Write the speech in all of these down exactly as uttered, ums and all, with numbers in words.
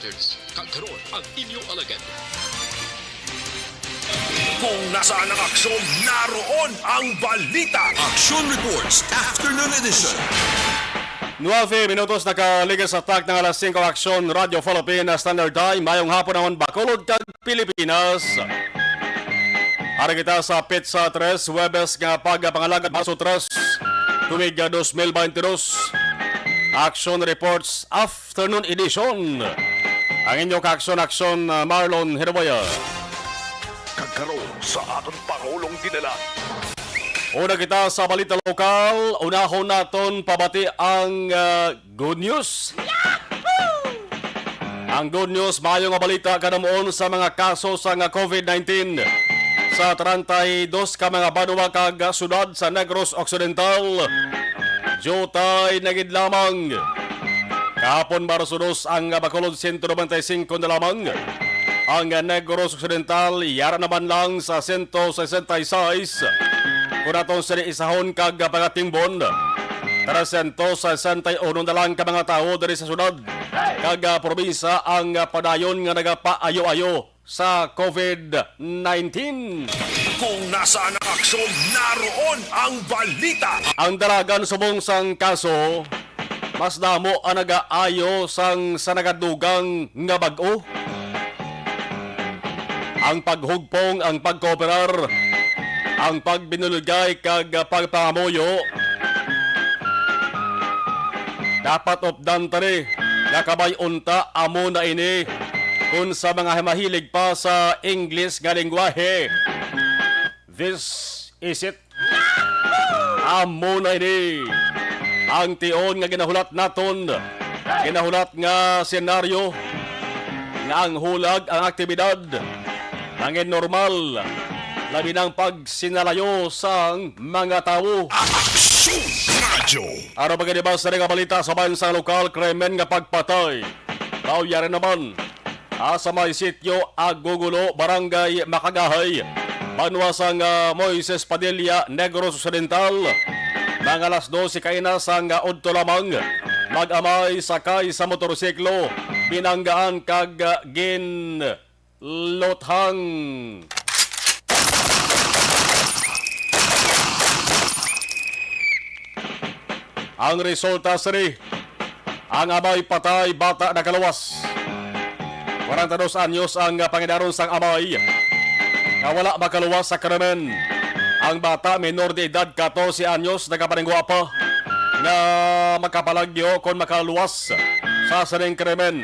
Kag karon ang inyo alagad. Kung nasaan ang aksyon, naroon ang balita. Action Reports, Afternoon Edition. Nuwebe minutos nakaligas sa tak ng alas singko, Aksyon, Radyo Philippine Standard Time. Mayong hapon naman, Bacolod kag Pilipinas. Ari kita sa Petsa Tres, Huwebes nga pagpangalagad, Marso tres, tuig dos mil baynte dos. Action Reports Afternoon Edition. Ang inyo ka-aksyon-aksyon, uh, Marlon Hirbaya. Kag karon sa aton pangulong dinala. Una kita sa balita lokal, unahon naton pabati ang, uh, good news. Ang good news, maayo nga balita kanamuon sa mga kaso sa nga COVID nineteen. Sa treinta y dos ka mga banwa kag syudad sa Negros Occidental, diutay na gid lamang. Kahapon, Marso dos, ang Bacolod sento nobenta y singko na lamang. Ang Negros Occidental, yara naman lang sa sento sesenta y seis. Kung aton sini isahon kag pagatimbon, trescientos sesenta y uno na lang ka mga tawo diri sa syudad kag, ah, probinsya ang, ah, padayon nga nagapaayo-ayo sa COVID nineteen. Kung nasaan ang aksyon, naroon ang balita. Ang dalagan subong sang kaso, mas damo ang nagaayo sang sa nagadugang nga bag-o. Ang paghugpong, ang pagkooperar, ang pagbinuligay kag pagpangamuyo, dapat updan tani nga kabay unta amo na ini. Kun sa mga mahilig pa sa English nga lengguwahe, this is it. Amo na ini ang tion nga ginahulat naton. Ginahulat nga senaryo nga ang hulag, ang aktibidad nangin normal, labi nang pagsinalayo sang mga tawo. Aksyon Radyo. Ano pa gani ba sa nga balita sa bansang lokal? Krimen nga pagpatay. Daw yari naman. Ah, sa may sitio Agugulo, Barangay Makagahay, banwa sang, ah, Moises Padilla, Negros Occidental. Mga alas dose kaina sang, ah, udto lamang, mag-amay sakay sa motorsiklo, binanggaan kag, ah, ginluthang. Ang resulta sini, ang amay patay, bata nakaluwas. Kwarenta dos anyos ang pangidaron sang amay nga wala makaluwas sa krimen. Ang bata, menor de edad, katorse anyos, nagapaningwa pa nga makapalagyo kon makaluwas sa sining krimen.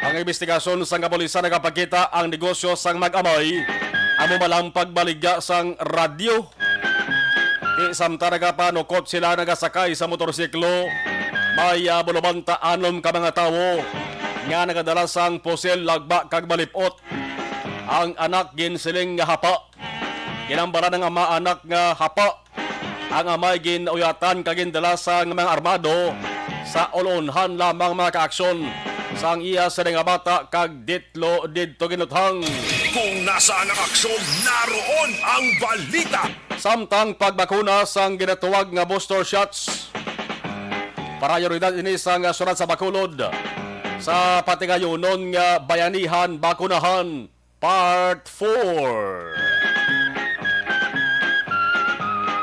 Ang imbestigasyon sang kapulisan nagapakita ang negosyo sang mag-amay amo man lang pagbaligya sang radyo. Ti samtang nagapanukot sila nagasakay sa motorsiklo, may, ah, bulobanta anom ka mga tawo nga nagadala sang pusil, lagba kag malip-ot. Ang anak ginsiling nga hapa. Ginambaran ang ama anak nga hapa. Ang amay gin-uyatan kag gindala sang mga armado. Sa ulonhan lamang mga kaaksyon sang iya sini nga bata kag ditlo didto ginuthang. Kung nasaan ang aksyon, naroon ang balita. Samtang pagbakuna sang ginatawag nga booster shots para prioridad ini sang syudad sa Bacolod sa patigayunon nga Bayanihan Bakunahan Part four.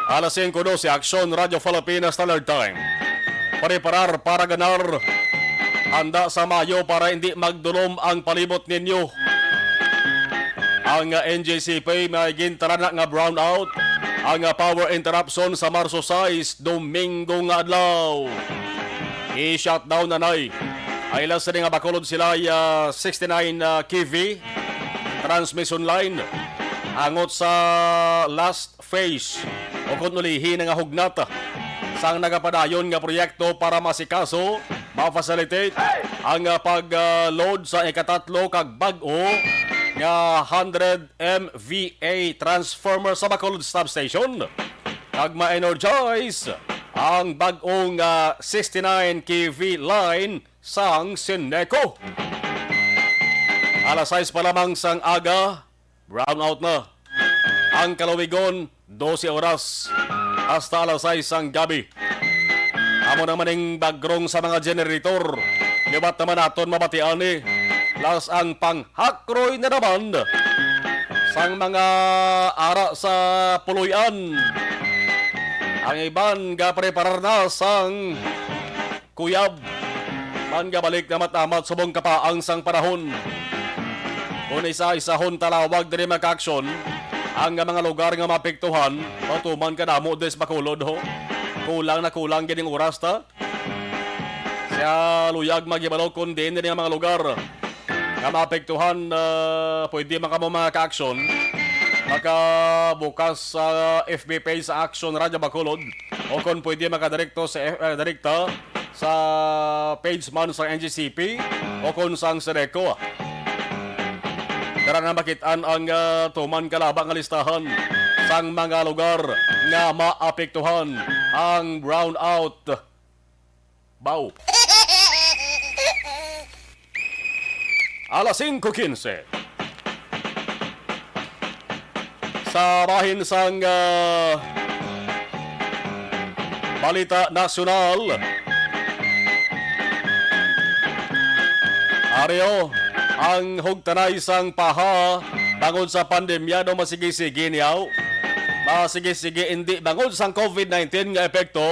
Alas singko dose, Aksyon, Radyo Philippine Standard Time. Preparar para ganar. Handa sa maayo para hindi magdulom ang palibot ninyo. Ang, ah, N J C P may gintalana nga brownout, ang, ah, power interruption sa Marso sais, Domingo nga adlaw. I-shutdown na nay. Ay, last nga Bacolod sila, ah, sixty-nine, ah, K V transmission line. Angot sa last phase o kon ulihi na nga hugnat sang nagapadayon nga proyekto para masikaso, ma-facilitate ang, ah, pag-load sa ikatatlo kag bag-o nga hundred M V A transformer sa Bacolod Substation, kag ma-energize ang bag-ong, ah, sixty-nine K V line sang Sineco. Alas sais pa lamang sang aga, brownout na ang kalawigon, dose oras hasta alas sais sang gabi. Amo naman ning bagrong sa mga generator. Liwat naman naton mabatian ni plus ang panghakroy na naman sang mga ara sa puloy-an. Ang iban gapreparar na sang kuyab. Man gabalik na matamat subong kapaang sang panahon. Kung isa-isahon talawag diri makaaksyon, ang mga lugar nga maapektuhan, matuman kadamo des Bacolod ho. Kulang na kulang gining oras ta. Sa luyag maghibalo kung diin diri nga mga lugar nga maapektuhan, ah, pwede man kamo mga ka-aksyon, makabukas sa F B page sa Aksyon Radyo Bacolod, o kung pwede makadirekto sa F-, ah, direkta sa page man sa N G C P o kung sang Sedeco. Dara na makit-an ang, ah, tuman kalaba nga listahan sang mga lugar nga maapektuhan ang brownout. Bao. Alas singko quince. Sa bahin sang, ah, balita nasyonal, Areo, ang hugtanay sang paha bangod sa pandemya daw masigisigi niyaw. Masigisigi indi bangod sang covid nineteen nga epekto,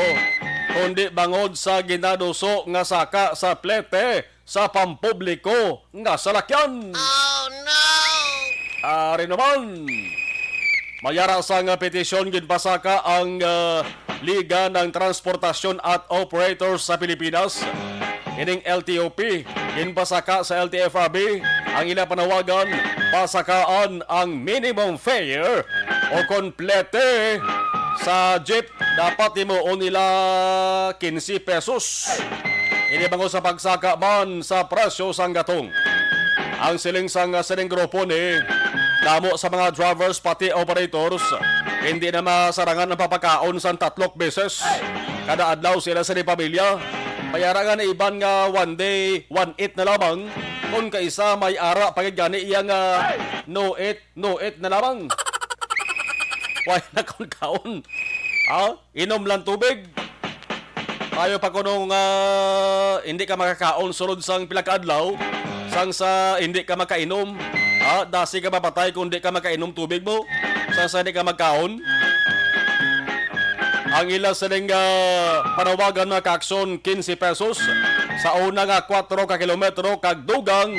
kundi bangod sa ginaduso nga saka sa plete sa pampubliko nga salakyan. Oh, no! Ari naman, mayara sang petisyon ginpasaka ang, ah, Liga ng Transportasyon at Operators sa Pilipinas, ining L T O P, ginpasaka sa L T F R B ang ila panawagan, pasakaan ang minimum fare o kon plete sa jeep dapat himuon nila quince pesos. Ini bangod sa pagsaka man sa presyo sang gatong. Ang siling sang sining grupo ni, damo sa mga drivers pati operators, hindi na masarangan ang papakaon sang tatlok beses. Kada adlaw sila sa ni pamilya. Mayara nga ni iban nga one day, one eat na lamang. Kung kaisa may ara pa gid gani iya nga no eat, no eat na lamang. Way na kon kaon. Ha? Inom lang tubig. Tayo pa kuno nga hindi ka makakaon sulod sang pila ka adlaw, sang sa hindi ka makainom. Ha? Dasi ka mapatay kung di ka makainom tubig mo, sang sa hindi ka magkaon. Ang ila sining, ah, panawagan, mga kaakson, quince pesos sa una nga kuwatro ka kilometro, kag dugang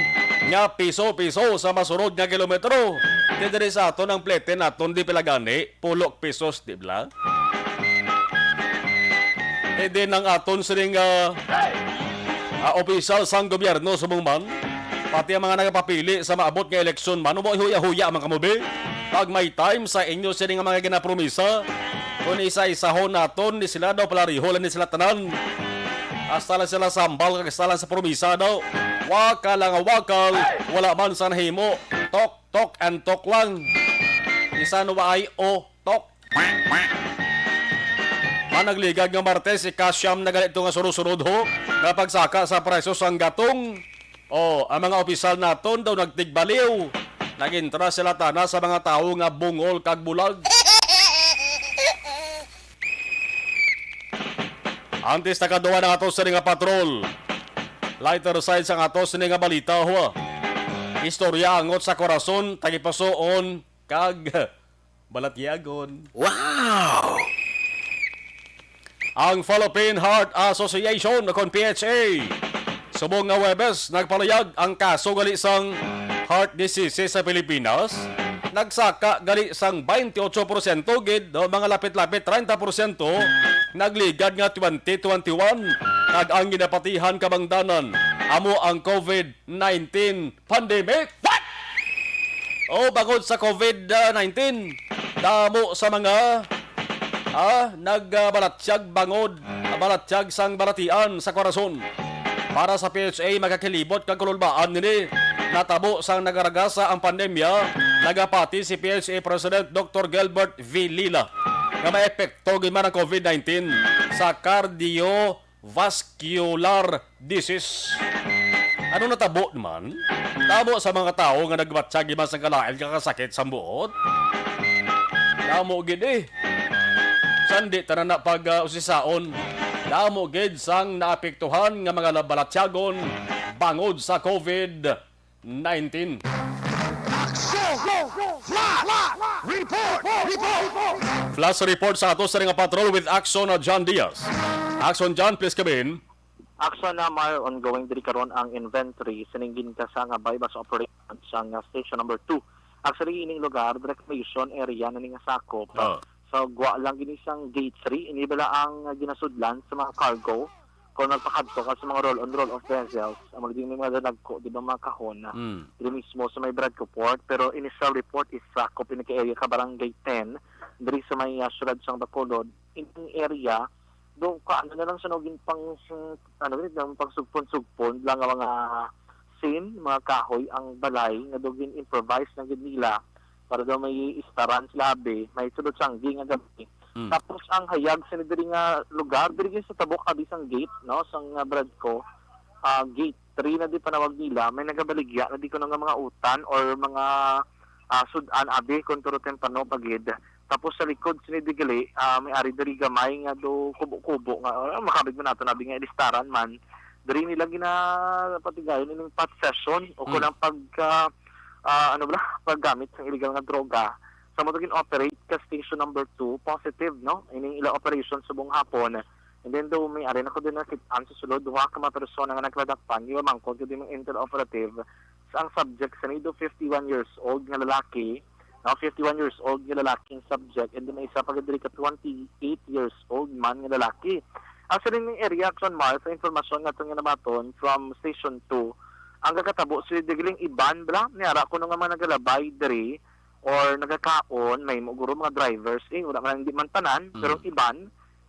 nga piso-piso sa masunod nga kilometro. Di diri sa aton ang plete naton, di pila gani, pulok pesos, di bala? E din ang aton sining, ah, ah, opisyal sang gobyerno subong man, pati ang mga nagapapili sa maabot nga eleksyon man, huya-huya man kamo, be. Pag may time sa inyo sini nga mga ginapromisa, kung isa-isahon naton, ni sila daw palariho lang ni sila tanan. Hasta lang sila sambal kag hasta lang sa promisa daw. Wakal lang ang wakal, wala man sa nahimo. Talk, talk and talk lang. Isa no ay o, talk. Managligad nga Martes, ikasyam na gali to nga sunod-sunod ho nga pagsaka sa presyo sang gatong. Oh, ang mga opisyal naton daw nagtigbaliw. Nag-intra sila tana sa mga tawo nga bungol kag bulag. Antes nakaduwa na ato sini nga patrol. Lighter side sang ato sini nga balita, ho. Istorya angot sa korason, tagipusoon, kag balatyagon. Wow! Ang Philippine Heart Association, o kon P H A, subong nga Huwebes, nagpalayag ang kaso gali sang heart diseases sa Pilipinas. Nagsaka gali sang twenty-eight porsyento gid, o mga lapit-lapit treinta porsyento, nagligad nga twenty twenty-one, kag ang ginapatihan kabangdanan amo ang covid nineteen pandemic. What? O, bangod sa covid nineteen, damo sa mga, ah, nagbalatsyag bangod, balatsyag sang balatian sa korason. Para sa P H A, makakilibot kag kululbaan nini. Natabo sang nagaragasa ang pandemya, nagapati si P H A President Doctor Gilbert V. Lila nga maepekto gid man ang covid nineteen sa cardio vascular disease. Ano natabo naman? Tabo sa mga tawo nga nagbatyag iban sa kalain nga kasakit sa buot. Damo gid, eh. Sandi tanan na pag, ah, usisaon. Damo gid sang naapektuhan nga mga balatyagon bangod sa covid nineteen. Action! Flash! Report! Report! Flash report sa ato sa nga patrol with Action na John Diaz. Action, John, please come in. Action na, Mar, ongoing diri karon ang inventory sining ginkasa nga buy-bust operation sang, ah, station number two. Actually, ining lugar, reclamation area na ni nga sakop. Ah. So, gwa lang gini sang gate three. Ini bala ang, ah, ginasudlan sa mga cargo kung nagpakadto ka sa mga roll-on, roll-off vessels. Amo na din may mga danagko, di ba, mga kahon na Mm. diri mismo sa may Bradco Port. Pero initial report is sakop ini ka area ka Barangay ten, diri sa may, ah, siyudad sang Bacolod. Ining area, do ka, ano na lang siya, no, gin pang, ano, gid, ang pagsugpon-sugpon lang nga mga sin, mga kahoy ang balay nga do gin-improvise na gid nila para daw may istaran sila abi, may sulod sanggi nga gabi. Mm. Tapos ang hayag sila diri nga lugar, diri gid sa tabok abi sang gate, no, sang, ah, Bradco, ah, gate three na di panawag nila, may nagabaligya na di kuno nga mga utan or mga, ah, sud-an abi kung turo temprano pa gid. Tapos sa likod sini di gali, ah, may ari diri gamay nga do kubo-kubo nga, ah, makabig man nato nabi nga ilistaran man. Diri nila ginapatigayon ining pot session o Mm. kung ang pag, ah, ah, ano bala, paggamit sang illegal nga droga. Sa mo to gin-operate ka station number two, positive, no? Ining ila operation subong hapon. And then do may ari na ko din nakit-an sa sulod, duha ka mga persona nga nagladakpan, giwamangkon ko din mga intel operative sa ang subject sa nido fifty-one years old nga lalaki, no, fifty-one years old nga lalaki ang subject, and then may isa pa gid diri ka twenty-eight years old man nga lalaki. Ang sa ning area, Action Mar, sa informasyon nga itong nabaton from Station two, ang kakatabo si Digiling Iban, bla, niara kuno nga mga nagalabay diri or nagakaon, may mo guro mga drivers, eh, wala man, hindi man tanan, Mm. pero ang iban,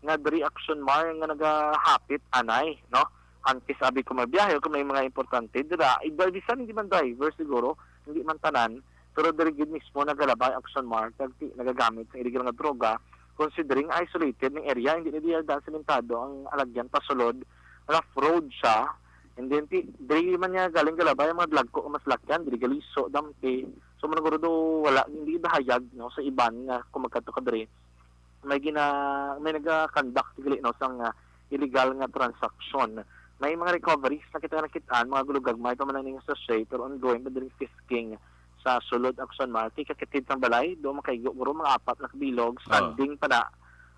nga diri, Action Mar, nga nagahapit anay, no? Antes abi ko magbiyahe o kung may mga importante dira, iba bisan hindi man driver siguro, hindi man tanan, pero diri gid mismo nagalabay, Action Mar, kag ti-, nagagamit sa illegal nga droga, considering isolated ning area, hindi na diya daan sementado ang alagyan pasulod, rough road siya, and then ti-, diri man niya galing galabay ang mga dagko nga masalakyan, diri galiso, dampi, so manuguro do wala, hindi bahayag, no, sa iban nga kung magkadto ka diri. may gina-, may naga-conduct gali, no, sang, ah, illegal nga transaksyon. May mga recoveries na kita nakit-an, mga gulugagmay pa man lang ning sachet, pero ongoing pa diri fisking sa sulod, Action Mar. Ti kakitid sang balay, do makaigo guro mga apat na kabilog, Ah. standing pa na.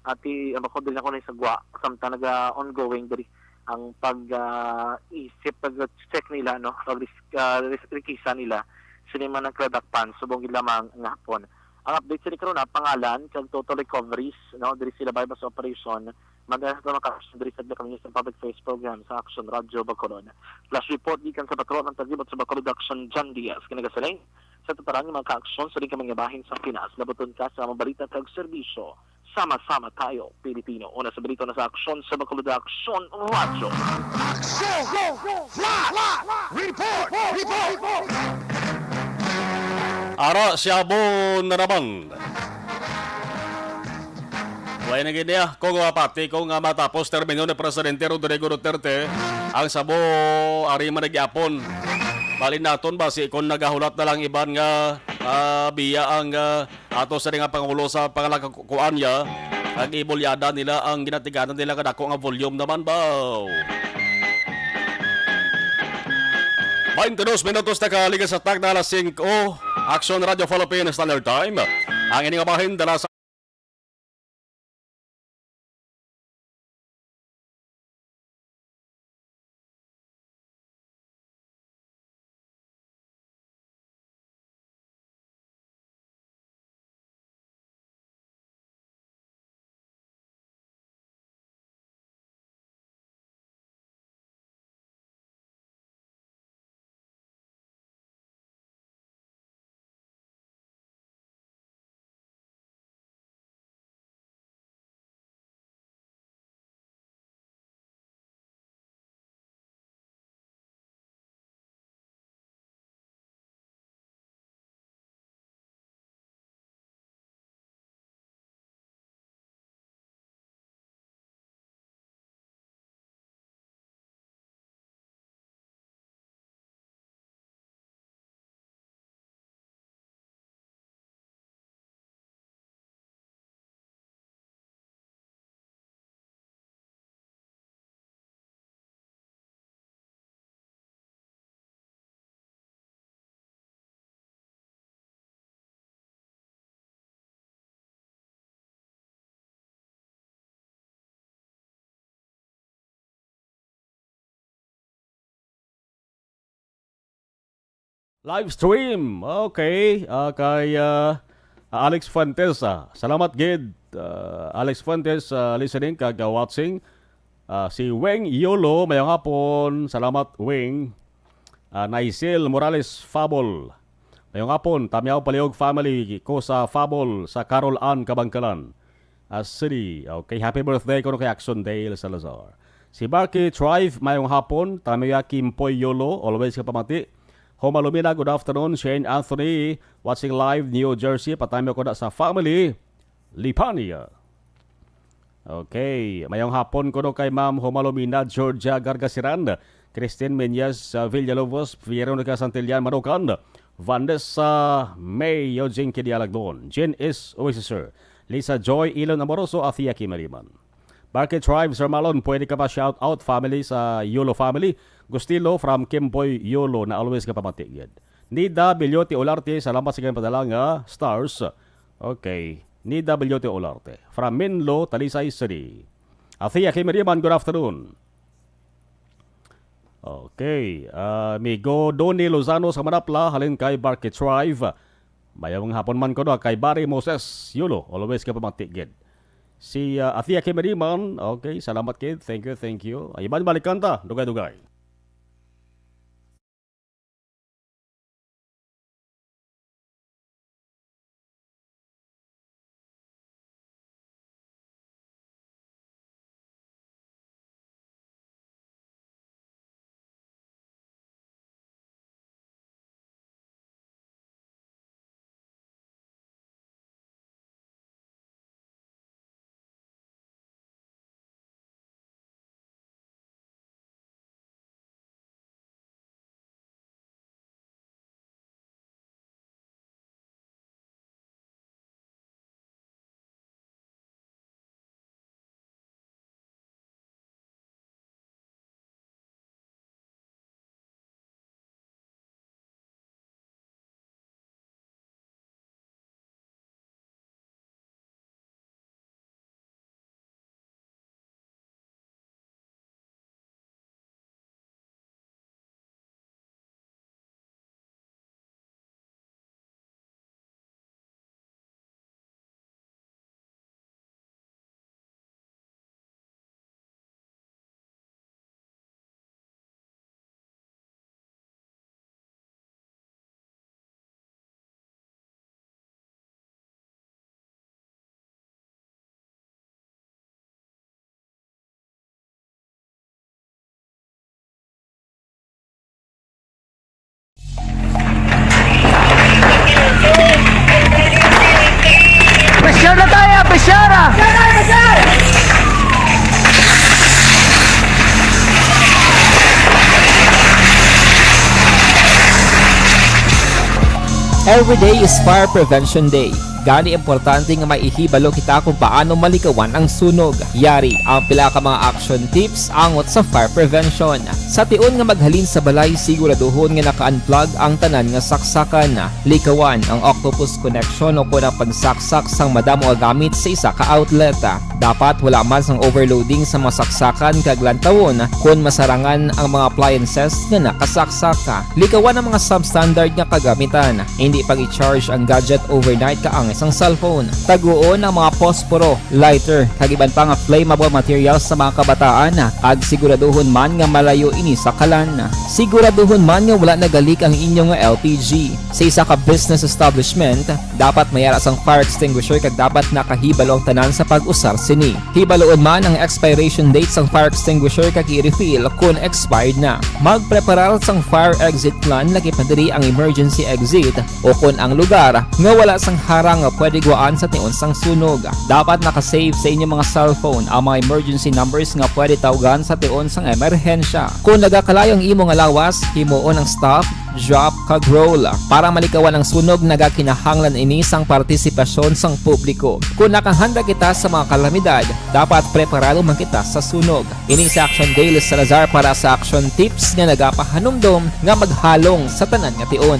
Ati, ang bako diri na ko na sa gwa, samtang naga-ongoing diri ang pag, ah, isip, pag-check nila, no, pag ris-, ah, ris-, rikisa nila. Sini man ang kadakpan, subong gid lamang nga hapon. Ang update sa karon na pangalan kag total recoveries, no, diri sila buy-bust operation. Madala sa mga ka-action diri sa Black News and Public Affairs Program sa Action Radio Bacolod. Flash report gikan sa Patrol ang tagibot sa Bacolod Action, John Diaz, kinagasaling sa tataran nga mga ka-action sa ring kamangyabahin sa Pinas. Labuton ka sa mga balita kag serbisyo. Sama-sama tayo, Pilipino. Una sa balita na sa Action sa Bacolod Action Radio. Action! Flash! Report! Report! Ara, Siabo na naman. Way na gid niya. Kung mapati ko nga matapos termino ni Presidente Rodrigo Duterte, ang Sabo ari man gyapon. Bali naton ba si kon nagahulat na lang iban nga, ah, biya ang, ah, ato sa nga pangulo sa pangalakakuan niya, ang ibulyada nila ang ginatiganan nila kadako nga volume naman ba? Twenty-dos minutos na kaaligas sa tag na alas singko. Action Radio Philippines Standard Time. Ang ining bahin dala sa Live stream. Okay. Ah, kay, ah, Alex Fuentes, ah. Salamat gid, ah, Alex Fuentes, ah, listening kag, ah, watching. Ah, si Weng Yolo, mayong hapon. Salamat, Weng. Ah, Naisel Morales Fabol. Mayong hapon, Tamyaw Paliog family ko sa Fabol sa Carol Ann, Kabangkalan, ah, City. Okay, happy birthday kuno kay Action Dale Salazar. Si Barky Tribe, mayong hapon. Tamyaw Kimpoy Yolo, always ka pamati. Homa Lumina, good afternoon. Shane Anthony, watching live, New Jersey. Patamyaw ko na sa family. Lipania. Okay. Mayong hapon kuno kay Ma'am Homalomina Georgia Gargasiran, Christine Menyes, uh, Villalobos, Veronica Santillan Manukan, Vanessa May Eugene Kidialagdon, Jen is Oasis Sir, Lisa Joy Ilon Amoroso, Athia Kimaliman. Barkit Tribe, Sir Marlon, pwede ka pa shout out family sa Yolo family. Gustilo from Kimboy Yolo na always ka pamati gid. Nida Bilyote Olarte, salamat sa inyong padala nga stars. Okay. Ni W T Olarte. From Menlo, Talisay City. Athia Kimiriman, good afternoon. Okay. Ah, Migo Donny Lozano sa Manapla, halin kay Barkit Tribe. Mayong hapon man kuno kay Barry Moses Yulo. Always ka pamati gid. Si, ah, Athia Kimiriman, okay, salamat gid. Thank you, thank you. Ay, iban balikan ta, dugay-dugay. Pressure na tayo, pressure! Every day is Fire Prevention Day. Gani importante nga maihibalo kita kung paano malikawan ang sunog. Yari ang pila ka mga action tips angot sa fire prevention. Sa tion nga maghalin sa balay, siguraduhon nga naka-unplug ang tanan nga saksakan. Likawan ang octopus connection o kon ang pagsaksak sang madamo nga gamit sa isa ka outlet. Dapat wala man sang overloading sa mga saksakan kag lantawon kon masarangan ang mga appliances nga nakasaksak. Likawan ang mga substandard nga kagamitan. Indi pag-i-charge ang gadget overnight kaangay sang cellphone. Taguon ang mga posporo, lighter, kag iban pa nga flammable materials sa mga kabataan, kag siguraduhon man nga malayo ini sa kalan. Siguraduhon man nga wala nagalik ang inyo nga L P G. Sa isa ka business establishment, dapat may ara sang fire extinguisher kag dapat nakahibalo ang tanan sa pag-usar sini. Hibaluon man ang expiration date sang fire extinguisher kag i-refill kon expired na. Magpreparar sang fire exit plan, lakip na diri ang emergency exit o kon ang lugar nga wala sang harang nga pwede gwaan sa tion sang sunog. Dapat naka-save sa inyo mga cellphone ang mga emergency numbers nga pwede tawgan sa tion sang emerhensya. Kon nagakalayo ang imo nga lawas, himuon ang stop, drop, kag roll. Para malikawan ang sunog, nagakinahanglan ini sang partisipasyon sang publiko. Kon nakahanda kita sa mga kalamidad, dapat preparado man kita sa sunog. Ini si Action Dale Salazar para sa Action Tips nga nagapahanumdom nga maghalong sa tanan nga tion.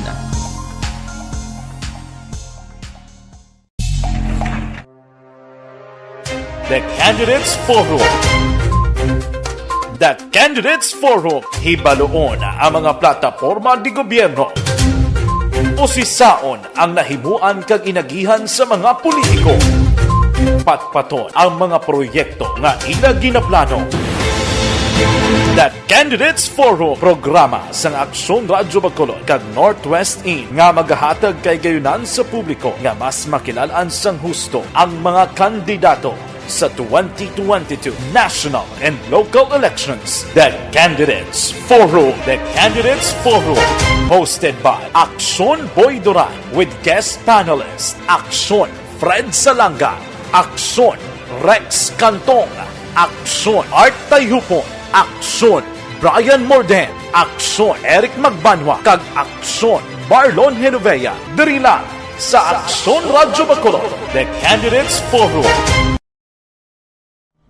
The Candidates Forum. The Candidates Forum, hibaluon ang mga plataporma ni gobyerno. Usisaon ang nahimuan kag inagihan sa mga politiko. Patpaton ang mga proyekto nga ila ginaplano. The Candidates Forum, programa sang Aksyon Radyo Bacolod kag Northwest In nga magahatag kay gayunan sa publiko nga mas makilal-an sang husto ang mga kandidato sa twenty twenty-two national and local elections. The Candidates Forum. The Candidates Forum. Hosted by Aksyon Boy Duran with guest panelist Aksyon Fred Salanga, Aksyon Rex Cantong, Aksyon Art Tayhupon, Aksyon Brian Morden, Aksyon Eric Magbanwa, kag Aksyon Marlon Genovea. Diri lang sa Aksyon Radyo Bacolod, The Candidates Forum.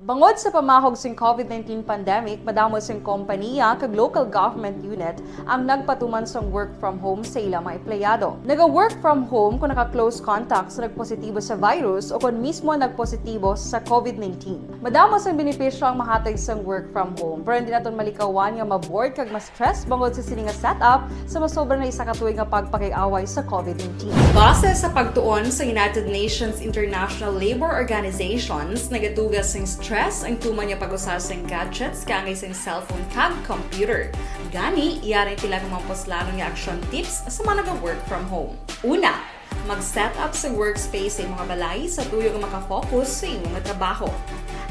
Bangod sa pamahog sing covid nineteen pandemic, madamo sing kompaniya kag local government unit ang nagpatuman sang work from home sa ila mga empleyado. Naga-work from home kon naka-close contact sa nagpositibo sa virus o kon mismo nagpositibo sa covid nineteen. Madamo sang benepisyo ang mahatag sang work from home, pero hindi naton malikawan nga ma-bored kag ma-stress bangod sa sini nga setup sa masobra na isa ka tuig nga pagpakig-away sa covid nineteen. Base sa pagtuon sa United Nations International Labour Organizations, nagatuga sing stress ang tuman nga pag-usa sing gadgets kaangay sing cellphone kag computer. Gani, yari pila ka mga puslanon nga action tips sa mga naga-work from home. Una, mag-set up sa workspace sa imong balay sa tuyo nga maka-focus sa imong trabaho.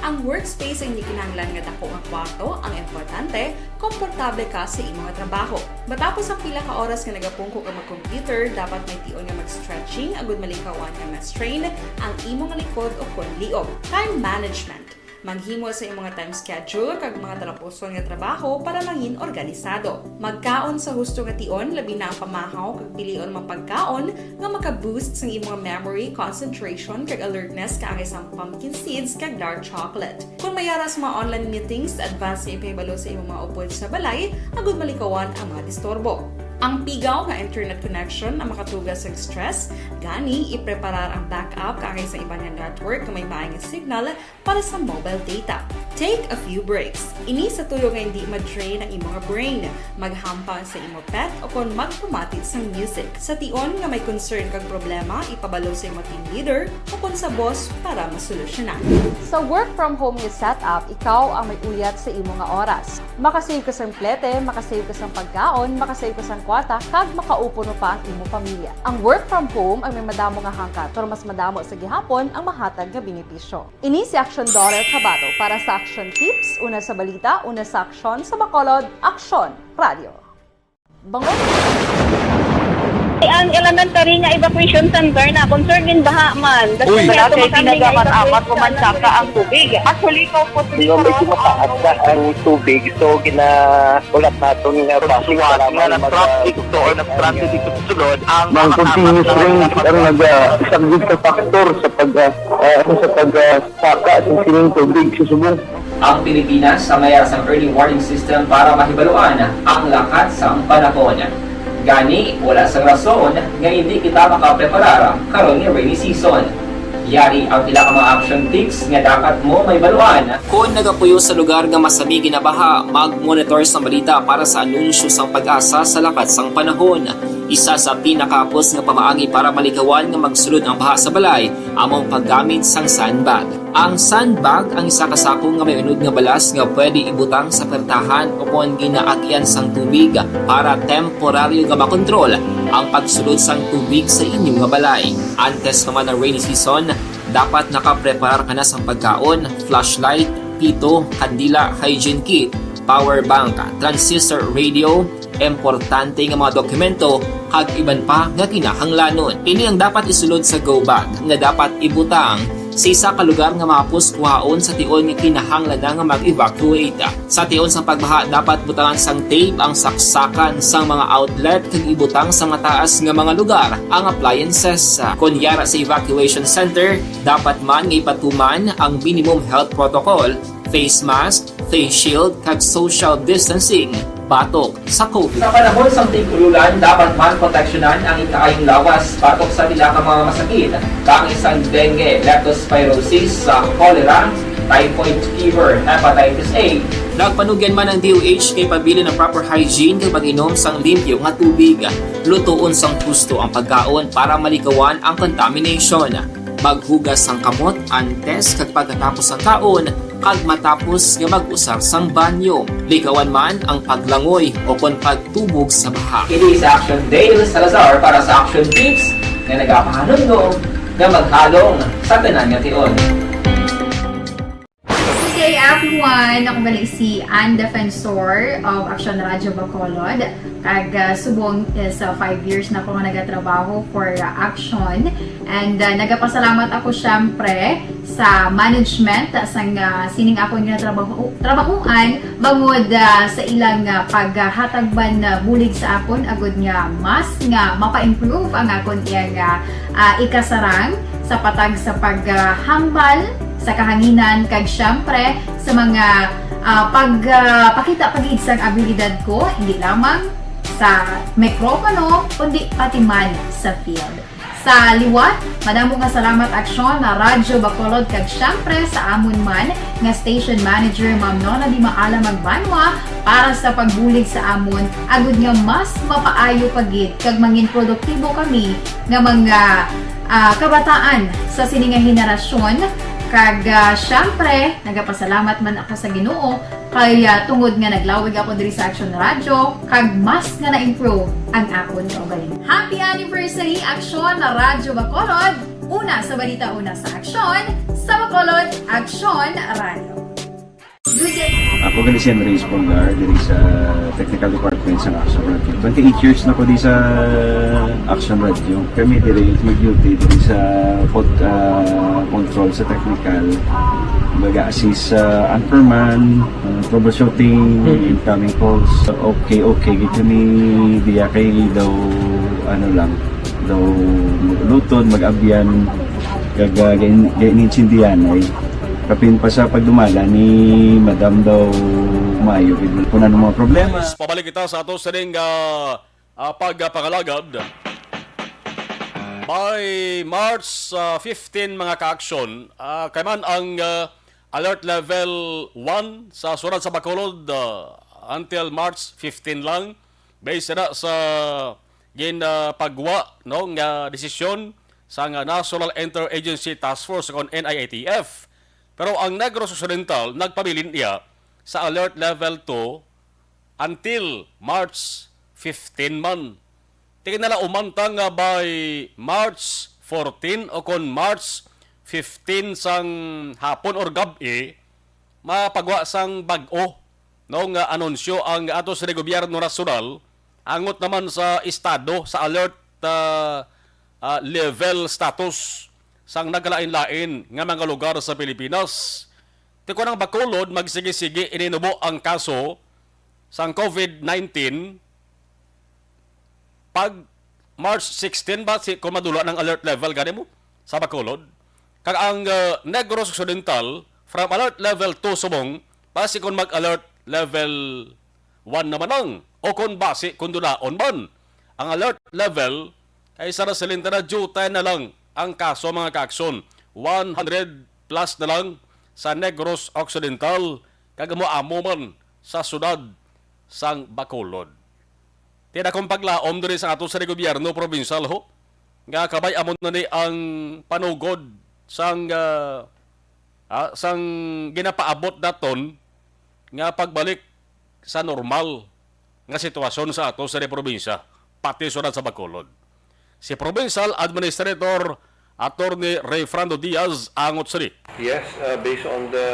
Ang workspace ay hindi kinahanglan nga dako nga kwarto, ang importante, komportable ka sa imong trabaho. Matapos ang pila ka oras nga nagapungko ka mag-computer, dapat may tion nga mag-stretching agud malikawan nga ma-strain ang imong likod o kon liog. Time management. Maghimo sa imong time schedule kag mga talapuson nga trabaho para mangin organisado. Magkaon sa husto nga tion, labi na ang pamahaw kag pilion mga pagkaon nga maka-boost sang imong memory, concentration, kag alertness kaangay sang pumpkin seeds kag dark chocolate. Kon may ara sa mga online meetings, advance nga ipahibalo sa imong mga upod sa balay agud malikawan ang mga disturbo. Ang pigaw nga internet connection ang makatuga sa stress, gani ipreparar ang backup kaangay sa iban nga network nga may maay nga signal para sa mobile data. Take a few breaks. Ini sa tuyo nga hindi ma-drain ang imong brain. Maghampang sa imo pet o kon magpamati sang music. Sa tion nga may concern kag problema, ipabalo sa imo team leader o kon sa boss para masolusyonan. Sa work from home nga setup, ikaw ang may uyat sa imo nga oras. Makasave ka sang plete, makasave ka sang pagkaon, makasave ka sang kwarta, kag makaupo no pa ang imo pamilya. Ang work from home ang may madamo nga hangkat, pero mas madamo sa gihapon ang mahatag nga benepisyo. Ini si Action Daughter Kabato para sa Action Tips, una sa balita, una sa aksyon, sa Bacolod, Aksyon Radio. Bangod. Ang elementary nga evacuation center na concern din baha man. Uy. Wala kay ginagamat-amat ko man saka ang tubig. Actually, ko po. Medyo mataas na ang tubig, so gina-, ulat naton nga traffic, nga mag-, nag-traffic to or nag-traffic dito sa sulod, ang mga continuous rain ang nag-, ah, isang big factor sa pag, ah, ah, sa pag, ah, saka sa sining tubig sa subong. Ang Pilipinas ang may ara sang early warning system para mahibaluan ang lakat sang panahon. Gani, wala sang rason nga hindi kita makapreparar karon nga rainy season. Yari ang pila ka mga action tips nga dapat mo mahibaluan. Kon nagapuyo sa lugar nga masami ginabaha, mag-monitor sang balita para sa anunsyo sang PAGASA sa lakat sang panahon. Isa sa pinakahapos nga pamaagi para malikawan nga magsulod ang baha sa balay amo ang paggamit sang sandbag. Ang sandbag ang isa ka sako nga may unod nga balas nga pwede ibutang sa pertahan o kon ginaagian sang tubig para temporaryo nga makontrol ang pagsulod sang tubig sa inyo nga balay. Antes pa man ang rainy season, dapat nakapreparar ka na sang pagkaon, flashlight, pito, kandila, hygiene kit, power bank, transistor radio, importante nga mga dokumento, kag iban pa nga kinahanglanon. Ini ang dapat isulod sa go bag nga dapat ibutang sa isa ka lugar nga mahapos kuhaon sa tion nga kinahanglan na nga mag-evacuate. Sa tion sang pagbaha, dapat butangan sang tape ang saksakan sang mga outlet kag ibutang sa mataas nga mga lugar ang appliances. Kon yara sa evacuation center, dapat man nga ipatuman ang minimum health protocol, face mask, face shield, kag social distancing batok sa COVID. Sa panahon sang tig-ululan, dapat man proteksyonan ang ikaayong lawas batok sa pila ka mga masakit, kaangay sang dengue, leptospirosis, sa cholera, typhoid fever, hepatitis A. Nagpanugyan man ang D O H kay pabilin ang proper hygiene kag pag-inom sang limpyo nga tubig. Lutoon sang husto ang pagkaon para malikawan ang contamination. Maghugas sang kamot antes kag pagkatapos sang kaon kag matapos nga mag-usar sang banyo. Likawan man ang paglangoy o kon pagtubog sa baha. Ini si Action Dale Salazar para sa Action Tips nga nagapahanumdom nga maghalong sa tanan nga tion. Good day, everyone! Ako gali si Ann Defensor of Action Radio Bacolod. Kag, ah, subong is, ah, five years na ko nga nagatrabaho for, ah, Action. And, ah, nagapasalamat ako, syempre, sa management, ah, sang, ah, sining akon nga trabaho, trabahoan, bangod, ah, sa ilang, ah, paghatag man, ah, bulig sa akon, agud nga mas nga mapa-improve ang akon iyang, ah, ah, ikasarang sa patag sa paghambal sa kahanginan, kag syempre sa mga, ah, pag, ah, pakita pa gid sang abilidad ko, hindi lamang sa mikropono, kundi pati man sa field. Sa liwat, madamo nga salamat, Aksyon, na Radyo Bacolod, kag syempre sa amon man nga station manager, Ma'am Nona Di Maala Magbanwa, para sa pagbulig sa amon, agud nga mas mapaayo pa gid kag mangin produktibo kami nga mga, ah, kabataan sa sini nga henerasyon. Kag, ah, syempre, nagapasalamat man ako sa Ginoo kay, ah, tungod nga naglawig ako diri sa Action Radio, kag mas nga na-improve ang akon kaugalingon. Happy anniversary, Aksyon na Radyo Bacolod! Una sa balita, una sa aksyon, sa Bacolod, Aksyon Radio. Good day. Ako gali si Henry Espolgar, diri sa technical department sa Action Radio. Twenty-eight years na ko di sa Action Radio. Kami diri nag-duty diri sa pod-, ah, control sa technical. Mag-assist sa anchorman, ah, troubleshooting, Mm. incoming calls. Okay, okay. Gid kami diya kay daw, ano lang, daw maglutod, mag-abyan, kag, ah, gain-, gainintindihan ay kapin pa sa pagdumala ni Madam daw maayo gid kung ano mga problema. Pabalik kita sa ato sining, ah, ah, pagpangalagad. By March, ah, fifteen, mga ka-aksyon, ah, kay man ang, ah, alert level one sa siyudad sa Bacolod, ah, until March fifteen lang. Base na sa gin, ah, pagwa, no, nga desisyon sang National Interagency Task Force, kon N I I T F. Pero ang Negros Occidental nagpabilin iya sa alert level two until March fifteen man. Tingin nila umantang nga by March fourteen o kon March fifteen sang hapon or gab-i, mapagwa sang bag-o, no, nga anunsyo ang ato sa gobyerno nasyonal, angot naman sa estado sa alert, ah, ah, level status sang nagkalain-lain nga mga lugar sa Pilipinas. Ti kon ang Bacolod, magsigi-sigi ininubo ang kaso sang COVID nineteen, pag March sixteen ba si, kung madula ng alert level gani mo sa Bacolod? Kag ang, uh, Negros Occidental, from alert level two subong, basi kung mag-alert level one naman ang, o kung basi kung dunaon man ang alert level, kay sa nasilinta na jutay na lang ang kaso, mga ka-aksyon. One hundred plus na lang sa Negros Occidental, kag amo-amo man sa siyudad sang Bacolod. Ti dakong paglaom diri sa ato sa gobyerno probinsyal, ho, nga kabay amo na ni ang panugod sang, ah, ah, sang ginapaabot naton nga pagbalik sa normal nga sitwasyon sa ato sa probinsya, pati siyudad sa Bacolod. Si Provincial Administrator Attorney Rayfrando Diaz angot sini. Yes, uh, based on the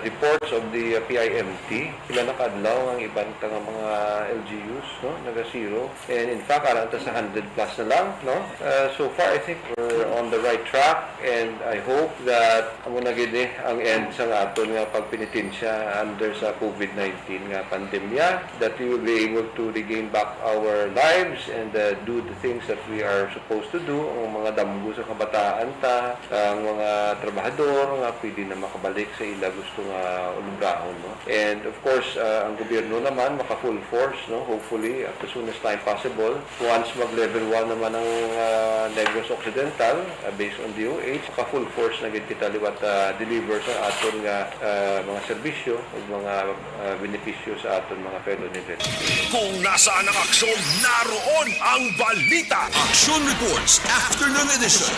reports of the, uh, P I M T, pila na ka adlaw ang iban ta nga mga L G Us, no, naga-zero. And in fact, ara ta sa hundred plus na lang, no? Uh, so far, I think we're on the right track, and I hope that amo na gid ni ang end sa aton nga pagpenitensya under sa COVID nineteen nga pandemya, that we will be able to regain back our lives and, uh, do the things that we are supposed to do, ang mga damgo sa Bataan ta, ang mga trabahador nga pwede na makabalik sa ila gusto nga ulubrahon, no? And of course, ah, ang gobyerno naman maka full force, no? Hopefully, at as soon as time possible, once mag level one naman ang, ah, Negros Occidental, ah, based on D O H, maka full force na gid kita liwat, ah, deliver sa aton nga, ah, mga serbisyo ug mga, ah, benepisyo sa aton mga fellow Negreños. Kung nasaan ang aksyon, naroon ang balita. Action Reports, Afternoon Edition.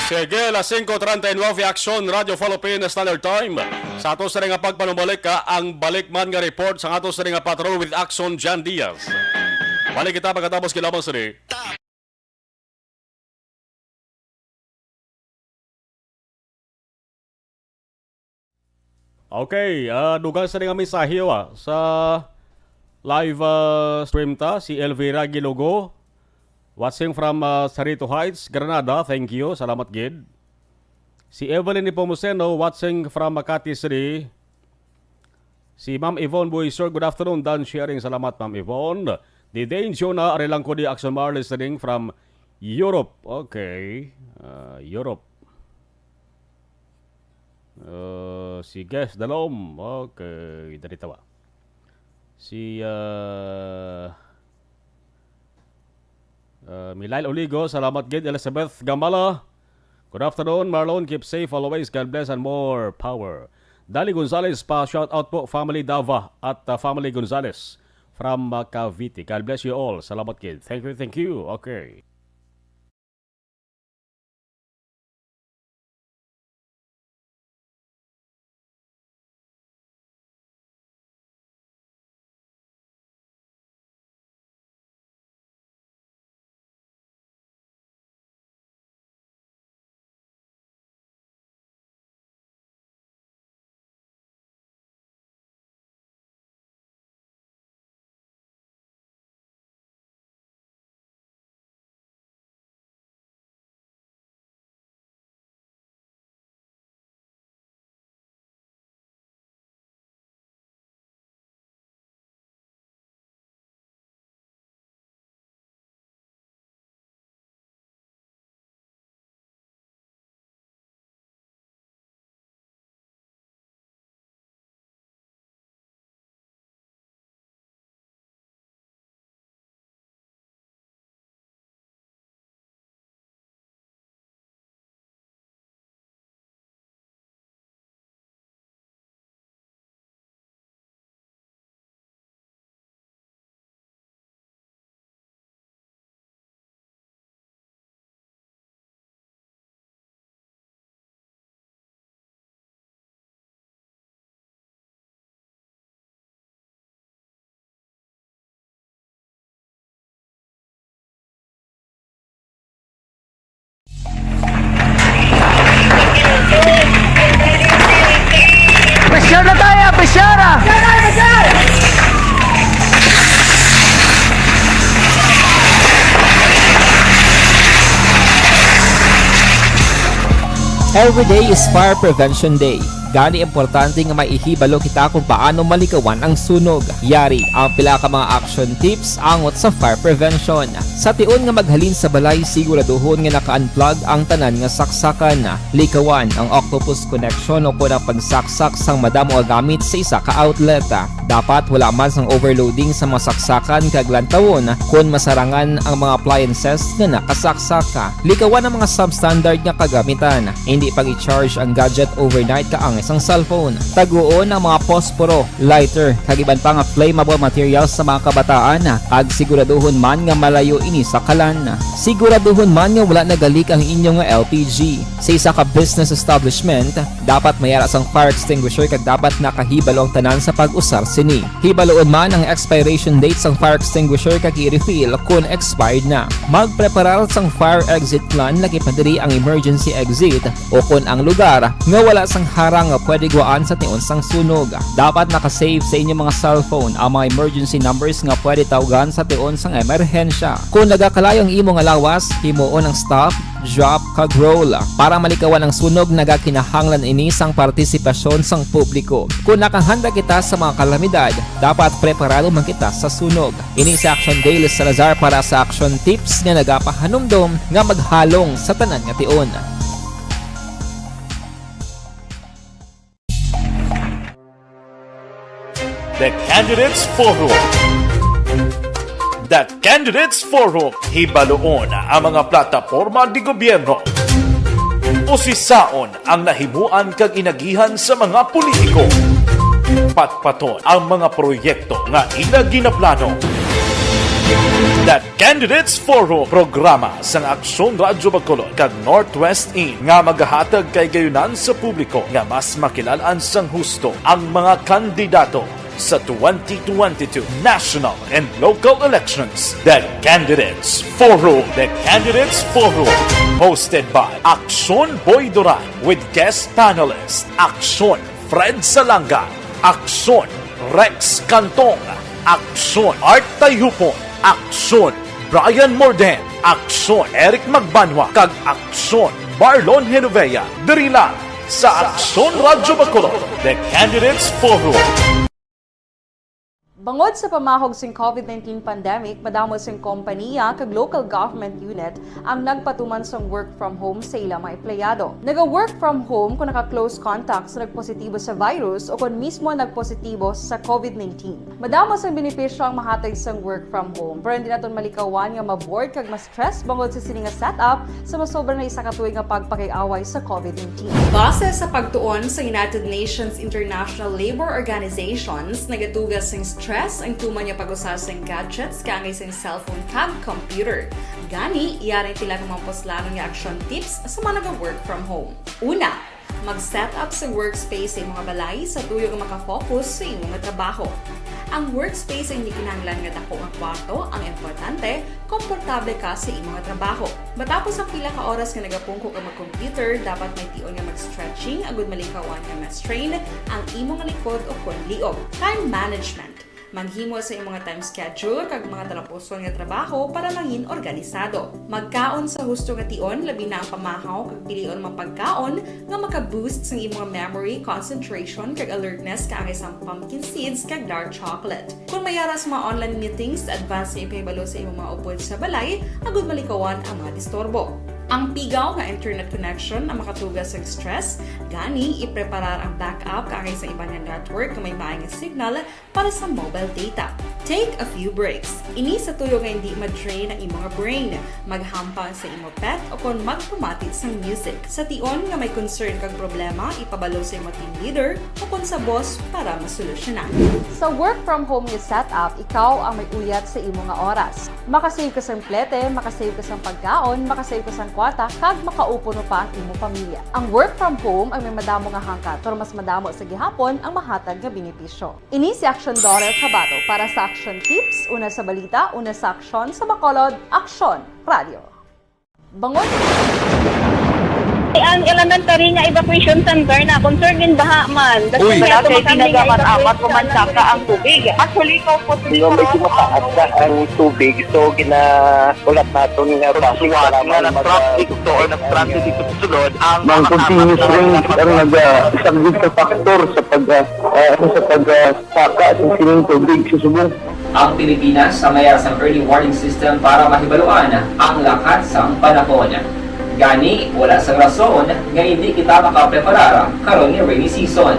Sige, alas singko treinta y nueve, Action Radio Philippines Standard Time. Sa ato sa nga pagpanumalik, ka ang balik man nga report sa ato sa nga patrol with Action Jan Diaz. Balik kita pagkatapos kailangan sini. Okay, ah, dugang sa nga mensahe, ah, sa live, ah, stream ta, si Elvira Gilogo, watching from, ah, Cerrito Heights, Granada. Thank you. Salamat gid. Si Evelyn Nepomuceno, watching from Makati City. Si Ma'am Yvonne Buisor, good afternoon, Dan Sharing. Salamat, Ma'am Yvonne. Di Dane Jonah, ari lang ko di Action Mar, listening from Europe. Okay. Ah, Europe. Uh, si Guest Dalom. Okay, dari tawa. Si, uh, uh, Milail Oligo, salamat gid. Elizabeth Gamala, good afternoon, Marlon. Keep safe always. God bless and more power. Dali Gonzales, pa shout out po, family Dava at, uh, family Gonzales from, uh, Cavite. God bless you all. Salamat gid. Thank you, thank you. Okay. Pressure na tayo, pressure ah! Every day is Fire Prevention Day. Gani, importante nga may ihibalo kita kung paano malikawan ang sunog. Yari ang pila ka mga action tips angot sa fire prevention. Sa tion nga maghalin sa balay, siguraduhon nga naka-unplug ang tanan nga saksakan. Likawan ang octopus connection o kon ang pagsaksak sang madamo nga gamit sa isa ka outlet. Dapat wala man sang overloading sa mga saksakan kag lantawon kon masarangan ang mga appliances nga nakasaksak. Likawan ang mga substandard nga kagamitan. Indi pag-i-charge ang gadget overnight kaangay sang cellphone. Taguon ang mga posporo, lighter, kag iban pa nga flammable materials sa mga kabataan, kag siguraduhon man nga malayo ini sa kalan. Siguraduhon man nga wala nagalik ang inyo nga L P G. Sa isa ka business establishment, dapat may ara sang fire extinguisher kag dapat nakahibalo ang tanan sa pag-usar sini. Hibaloon man ang expiration date sang fire extinguisher kag i-refill kon expired na. Magpreparar sang fire exit plan, lakip na diri ang emergency exit, o kon ang lugar nga wala sang harang nga pwede gwaan sa tion sang sunog. Dapat naka-save sa inyo mga cellphone ang mga emergency numbers nga pwede tawgan sa tion sang emerhensya. Kon nagakalayo ang imo nga lawas, himuon ang stop drop, kag roll. Para malikawan ang sunog, nagakinahanglan ini sang partisipasyon sang publiko. Kon nakahanda kita sa mga kalamidad, dapat preparado man kita sa sunog. Ini si Action Dale Salazar para sa Action Tips nga nagapahanumdom nga maghalong sa tanan nga tion. The Candidates Forum. The Candidates Forum. Hibaluon ang mga plataporma di gobyerno. Usisaon ang nahimuan kag inagihan sa mga politiko. Patpaton ang mga proyekto nga ila ginaplano. The Candidates Forum, programa sang Aksyon Radyo Bacolod kag Northwest In nga magahatag kahigayonan sa publiko nga mas makilal-an sang husto ang mga kandidato sa twenty twenty-two national and local elections. The Candidates Forum. The Candidates Forum, hosted by Aksyon Boy Duran with guest panelist Aksyon Fred Salanga, Aksyon Rex Cantong, Aksyon Art Tayupon, Aksyon Brian Morden, Aksyon Eric Magbanwa, kag Aksyon Marlon Genovea, diri lang sa Aksyon Radyo Bacolod, The Candidates Forum. Bangod sa pamahog sing COVID nineteen pandemic, madamo sing kompaniya kag local government unit ang nagpatuman sang work from home sa ila mga empleyado. Naga-work from home kung naka-close contact sa nagpositibo sa virus o kon mismo nagpositibo sa COVID nineteen. Madamo sang benepisyo ang mahatag sang work from home, pero hindi naton malikawan nga ma-bored kag ma-stress bangod sa sini nga setup sa masobra na isa ka tuig nga pagpakig-away sa COVID nineteen. Base sa pagtuon sa United Nations International Labor Organizations, nagatuga sing stress ang tuman nga pag-usa sing gadgets kaangay sing cellphone kag computer. Gani, yari ang pila ka mga puslanon nga action tips sa mga naga-work from home. Una, mag-set up sa workspace sa imong balay sa tuyo nga makafocus sa imo nga trabaho. Ang workspace ay hindi kinahanglan nga dako nga kwarto, ang importante, komportable ka sa imo nga trabaho. Matapos ang pila ka oras nga nagapungko ka mag-computer, dapat may tion nga mag-stretching agud malikawan nga ma-strain ang imo nga likod o kon liog. Time management. Maghimo sa imong nga time schedule kag mga talapuson nga trabaho para mangin organisado. Magkaon sa husto nga tion, labi na ang pamahaw kag pilion mga pagkaon nga maka-boost sang imong memory, concentration, kag alertness kaangay sang pumpkin seeds kag dark chocolate. Kon may ara sa mga online meetings, advance nga ipahibalo sa imong mga upod sa balay agud malikawan ang mga disturbo. Ang pigaw nga internet connection ang makatuga sang stress, gani ipreparar ang backup kaangay sa iban nga network nga may maay nga signal para sa mobile data. Take a few breaks. Ini sa tuyo nga hindi ma-drain ang imo nga brain. Maghampang sa imo pet o kon magpamati sang music. Sa tion nga may concern kag problema, ipabalo sa imo team leader o kon sa boss para masolusyonan. Sa work from home nga setup, ikaw ang may uyat sa imo nga oras. Makasave ka sang plete, makasave ka sang pagkaon, makasave ka sang kwarta, kag makaupod pa ang imo pamilya. Ang work from home ang may madamo nga hangkat, pero mas madamo sa gihapon ang mahatag nga benepisyo. Ini si Aksyon Dorel Cabato para sa Aksyon Tips, una sa balita, una sa aksyon, sa Bacolod, Aksyon Radio. Bangon. Ang elementary nga evacuation center na concerned in baha man. Uy. Wala kay tinaga man amat ko man saka ang tubig. Actually, ko po. Di ba, medyo mataas na ang tubig, so gina-, ulat naton nga traffic nga na-traffic to or nag-traffic dito sa sulod ang mga continuous rain ang naga-, isa gid sa factor sa pag, ah, ah, ano, sa pag, ah, saka sa sining tubig sa subong. Ang Pilipinas sa mayar sang early warning system para mahibaluan ang lakat sang panahon. Gani, wala sang rason nga hindi kita makapreparar karon nga rainy season.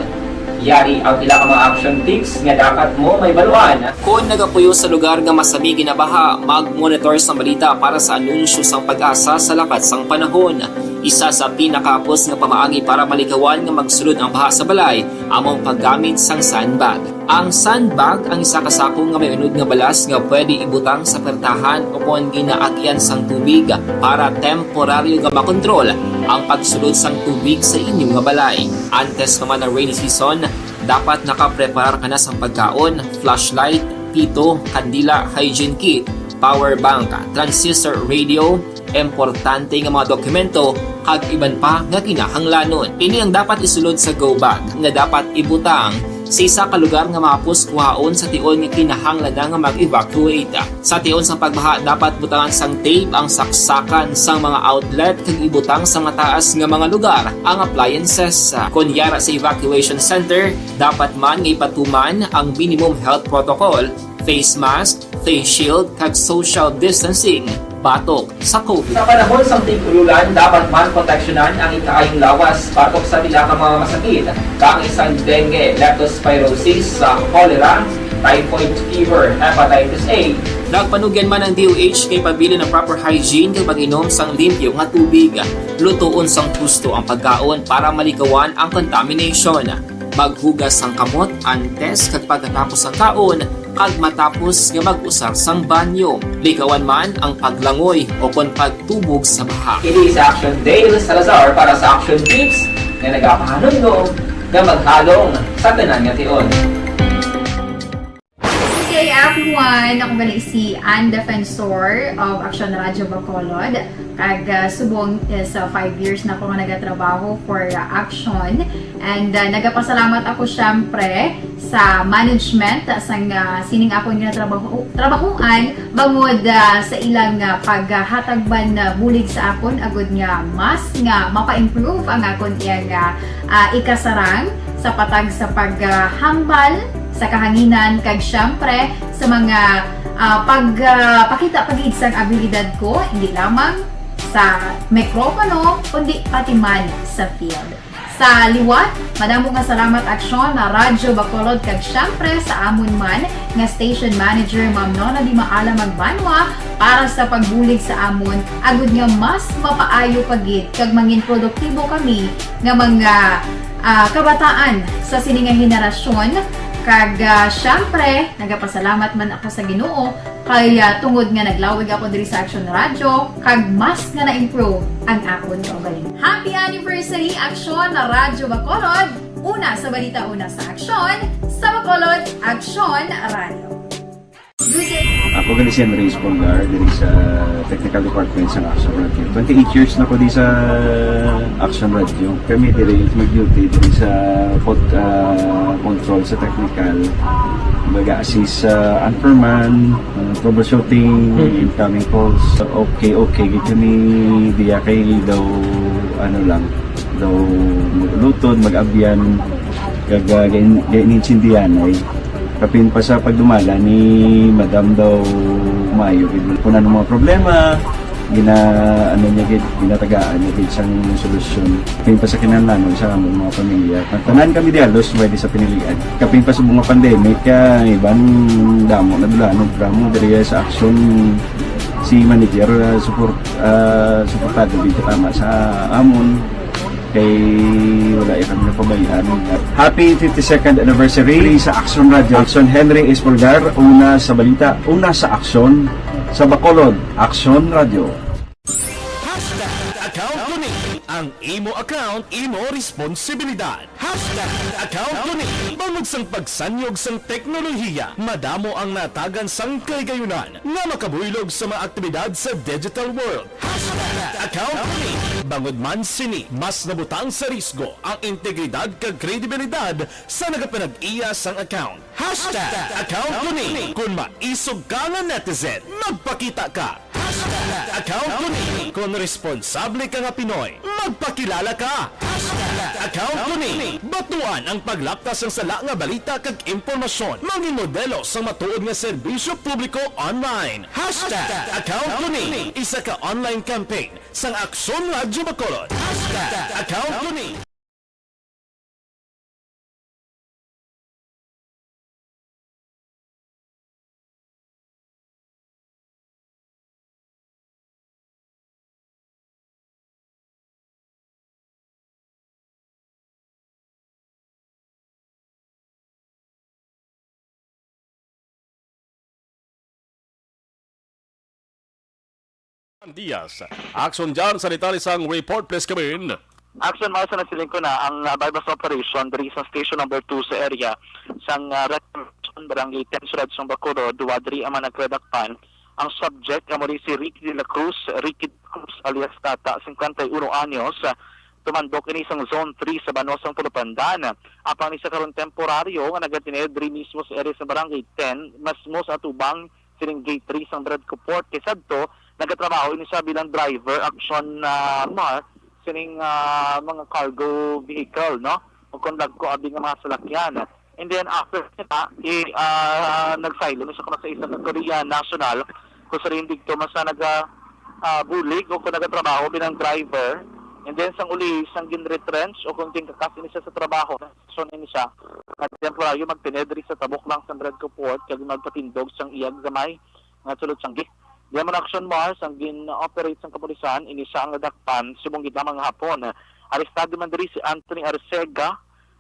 Yari ang pila ka mga action tips nga dapat mo mahibaluan. Kon nagapuyo sa lugar nga masami ginabaha, mag-monitor sang balita para sa anunsyo sang PAGASA sa lakat sang panahon. Isa sa pinakahapos nga pamaagi para malikawan nga magsulod ang baha sa balay amo ang paggamit sang sandbag. Ang sandbag ang isa ka sako nga may unod nga balas nga pwede ibutang sa pertahan o kon ginaagian sang tubig para temporaryo nga makontrol ang pagsulod sang tubig sa inyo nga balay. Antes pa man ang rainy season, dapat nakapreparar ka na sang pagkaon, flashlight, pito, kandila, hygiene kit, power bank, transistor radio, importante nga mga dokumento, kag iban pa nga kinahanglanon. Ini ang dapat isulod sa go bag nga dapat ibutang Sa isa ka lugar nga mahapos kuhaon sa tion nga kinahanglan na nga mag-evacuate. Sa tion sang pagbaha, dapat butangan sang tape ang saksakan sang mga outlet kag ibutang sa mataas nga mga lugar ang appliances. Kon yara sa evacuation center, dapat man nga ipatuman ang minimum health protocol, face mask, face shield, kag social distancing batok sa COVID. Sa panahon sang tig-ululan, dapat man proteksyonan ang ikaayong lawas batok sa pila ka mga masakit, kaangay sang dengue, leptospirosis, sa cholera, typhoid fever, hepatitis A. Nagpanugyan man ang D O H nga ipabilin ang proper hygiene kag pag-inom sang limpyo nga tubig. Lutoon sang husto ang pagkaon para maligawan ang contamination. Maghugas sang kamot antes kag pagkatapos sang kaon, kag matapos nga mag-usar sang banyo. Ligawan man ang paglangoy o kon pagtubog sa baha. Ini si Action Dale Salazar para sa Action Tips nga nagapahanumdom nga maghalong sa tanan nga tion. Good day, everyone! Ako gali si Ann Defensor of Action Radio Bacolod. Kag, ah, subong, eh, sa five years na ako nga nagatrabaho for, ah, Action. And, ah, nagapasalamat ako, syempre, sa management sang, ah, sining akong ginatrabaho-, trabahuan bangod, ah, sa ilang, ah, paghatag man, ah, bulig sa akon agud nga mas nga mapa-improve ang akon iyang, ah, ah, ikasarang sa patag sa paghambal sa kahanginan kag, syempre, sa mga, ah, pag, ah, pakita pa gid sang abilidad ko, hindi lamang sa mikropono, kundi pati man sa field. Sa liwat, madamo nga salamat, Aksyon, na Radyo Bacolod, kag syempre sa amon man nga station manager, Ma'am Nona Di Maala Magbanwa, para sa pagbulig sa amon, agud nga mas mapaayo pa gid kag mangin produktibo kami nga mga, ah, kabataan sa sini nga henerasyon. Kag, ah, syempre, nagapasalamat man ako sa Ginoo kay, ah, tungod nga naglawig ako diri sa Action Radio, kag mas nga na-improve ang akon kaugalingon. Happy anniversary, Aksyon na Radyo Bacolod! Una sa balita, una sa aksyon, sa Bacolod, Aksyon Radio. Good day. Ako gali si Henry Espolgar, diri sa Technical Department sa Action Radio. Twenty-eight years na ko di sa Action Radio. Kami diri mag-duty diri sa pod-, ah, control sa technical. Mag-assist sa anchorman, ah, troubleshooting, Mhm. incoming calls. Okay, okay, gid kami diya kay daw, ano lang, daw mag-ulutod, mag-abyan, kag, ah, gain-, gainintindihan ay. Kapin pa sa pagdumala ni Madam daw maayo gid. Kung ano mga problema, gina-, ano niya gid, ginatagaan niya gid sang solusyon. Kapin pa sa kinahanglanon sa among mga pamilya. Tanan kami di halos pwede sa pinilian. Kapin pa sa mga pandemic, ah, iban damo na dula, ano, damo diri sa aksyon si manager, ah, support, ah, suportado gid tama sa amon. Kay wala ya kami napabayaan. Happy fifty-second anniversary sa Action Radio. Action Henry Espolgar, una sa balita, una sa aksyon, sa Bacolod, Action Radio. Hashtag account ko ni. Ang imo account, imo responsibilidad. Hashtag account ko ni. Bangod sang pagsanyog sang teknolohiya, madamo ang natagan sang kaligayunan nga makabuylog sa mga aktibidad sa digital world. Hashtag account ko ni. Bangod man sini, mas nabutang sa risgo ang integridad kag kredibilidad sa nagapanag-iya sang account. Hashtag account ko ni. Kon maisog ka nga netizen, magpakita ka. Hashtag account ko ni. Kon responsable ka nga Pinoy, magpakilala ka. Hashtag account ko ni. Batuan ang paglaptas sang sala nga balita kag impormasyon. Mangin modelo sang matuod nga serbisyo publiko online. Hashtag account ko ni. Isa ka online campaign sang Aksyon Radyo Bacolod. Hashtag account ko ni. Diaz. Aksyon dyan sa detalye sang report, please, Kevin. Aksyon, mao sa nasiling ko na ang, ah, buy-bust operation diri sa station number two sa area sang, ah, Reclamation Barangay ten, Surad sang Bacolod, wa diri ang mga nagkadakpan. Ang subject amo rin si Ricky de la Cruz, Ricky de la Cruz alias Tata, singkwenta y uno anyos, ah, Tumandok ini sang Zone three sa Banwa sang Tulupandan. Apang ni sa karon temporaryo nga nagatined diri mismo sa area sa Barangay ten, masmo sa atubang sining Gate three sang Barangay Port, kay sadto nagatrabaho ini siya bilang driver, aksyon, ah, Mar, sining, ah, mga cargo vehicle, no? O kung dagko abi nga mga salakyan. And then after nila, i-, ah, nagsaylo na siya kuno sa isa ka Korean national, kung sa rin dito mas na naga, ah, bulig o kung nagatrabaho bilang driver. And then sang uli, sang ginretrench o kung ginkakas ini siya sa trabaho, so ini siya, nga temporaryo magtined diri sa tabok lang sang Barangay Port, kag magpatindog sang iyag gamay nga sulod siyang gi. Diya man aksyon, Mars, ang gin-operate sang kapulisan, ini siya ang nadakpan subong gid lamang nga hapon. Arestado man diri si Anthony Arcega,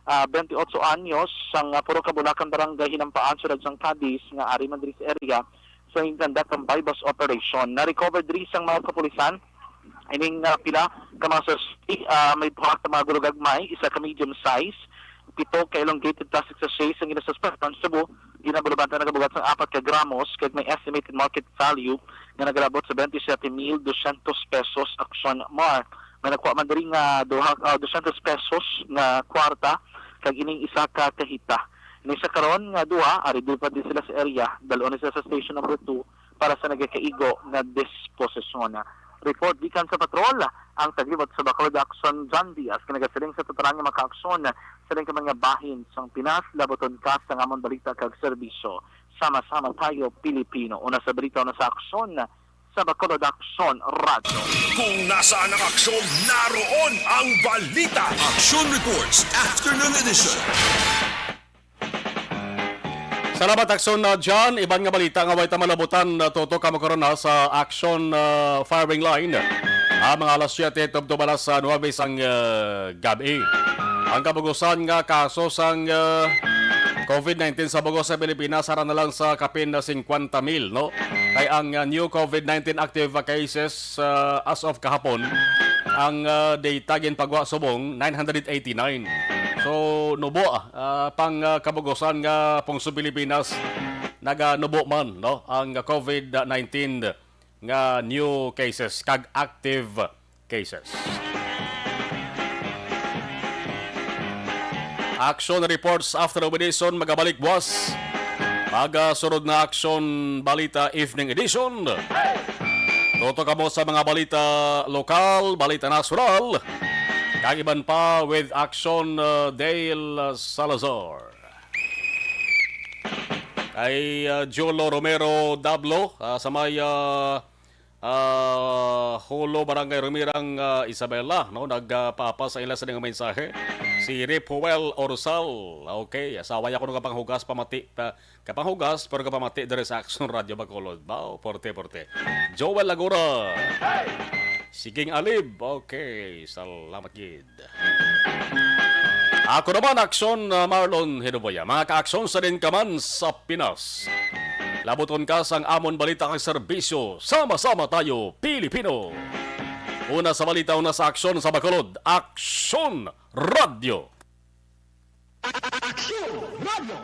ah, twenty-eight anyos, sang, ah, Purok Kabulakan, Barangay Hinampaan, Siyudad sang Cadiz, nga ari man diri sa area sa ginconduct ang buy-bust operation. Na-recover diri sang mga kapulisan ining, ah, pila ka mga suspect, ah, may duha ka mga gulugagmay, isa ka medium size, pito ka elongated plastic sachet sang ginasuspethan, subo ginabulabanta nagabugat sang apat ka gramos, kag may estimated market value nga nagalabot sa twenty-seven mil dosyentos pesos, aksyon, Mar. May nakuha man diri nga duha, ah, dosyentos pesos nga kwarta kag ining isa ka kahita. Ini sa karon nga duha, ari diri pa din sila sa area, dalon ni sila sa station number two para sa nagakaigo nga disposisyon. Report gikan sa patrol, ang tagiwat sa Bacolod Action, John Diaz, nga nagasiling sa tuturan nga makaaksyon sa ring mga bahin sang Pinas, labuton ka sa amon balita kag serbisyo. Sama-sama tayo, Pilipino. Una sa balita, una sa aksyon, sa Bacolod Aksyon Radyo. Kung nasaan ang aksyon, naroon ang balita. Action Reports, Afternoon Edition. Salamat, Aksyon, uh, John. Iban nga balita nga way ta malabutan, uh, tutok kamo karon na sa Action, uh, Firing Line. Ah, mga alas siyete tubtob alas, uh, nuwebe sang, uh, gab-i. Ang kabugusan nga kaso sang, uh, covid nineteen sa bugos sa Pilipinas, ara na lang sa kapin na singkwenta mil, no? Kay ang, uh, new covid nineteen active cases, uh, as of kahapon, ang, uh, data ginpagwa subong nine hundred eighty-nine. So, nubo, ah, pang, ah, kabugusan nga pungsod Pilipinas, naganubo man, no, ang covid nineteen nga new cases kag active cases. Action Reports After Edition magabalik buwas. Magasunod na Action Balita Evening Edition. Tutok kamo sa mga balita lokal, balita nasyonal, kag iban pa with Action, uh, Dale Salazar. Kay, uh, Jolo Romero Dablo, uh, sa may, uh, uh, Jolo, Barangay Rumirang, uh, Isabela, no? Nagpaapas sa ila sa nga mensahe. Si Rip Joel Orsal. Okay, asawa niya ko nagapanghugas pamati, pa, kapanghugas, pero kapamati diri sa Action Radio Bacolod. Bao, porte, porte. Joel Lagura. Siging Alib. Okay, salamat gid. Ako naman, Aksyon, uh, Marlon Hinuboya. Mga kaaksyon sa din ka man sa Pinas. Labuton ka sang amon balita kag serbisyo. Sama-sama tayo, Pilipino. Una sa balita, una sa aksyon sa Bacolod. Aksyon Radio. Aksyon Radio.